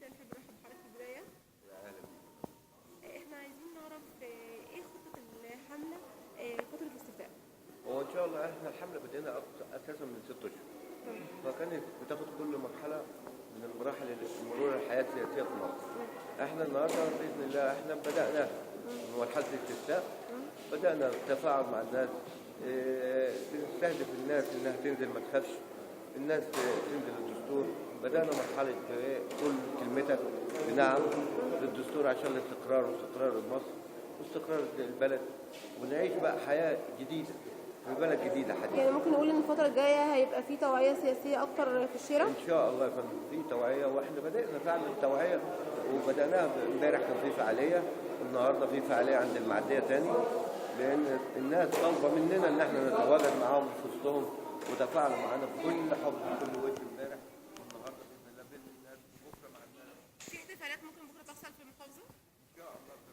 نحب نرحب بحضرتك في البداية. اهلا بيك. احنا عايزين نعرف ايه خطة الحملة فترة الاستفتاء؟ هو ان شاء الله احنا الحملة بدينا اساسا من 6 اشهر، فكانت بتاخد كل مرحلة من المراحل مرور الحياة السياسية في مصر. احنا النهارده باذن الله احنا بدانا من مرحلة الاستفتاء، بدانا التفاعل مع الناس، بنستهدف الناس انها تنزل ما تخافش، الناس تنزل الدستور. بدانا مرحلة قول كلمتك بنعم للدستور عشان الاستقرار واستقرار مصر واستقرار البلد، ونعيش بقى حياة جديدة في بلد جديدة حديثه. يعني ممكن نقول ان الفترة الجاية هيبقى في توعية سياسية اكتر في الشارع؟ ان شاء الله يا فندم في توعيه، واحنا بدانا فعلا التوعية وبداناها امبارح، كان في فعالية، النهارده في فعالية عند المعدية تاني، لان الناس طالبه مننا ان احنا نتواجد معاهم في وسطهم، وتفاعلوا معانا بكل حب وكل ود امبارح والنهارده باذن الله باذن الناس بكره مع الناس. في احتفالات ممكن بكرة تحصل في المحافظة؟ ان شاء الله.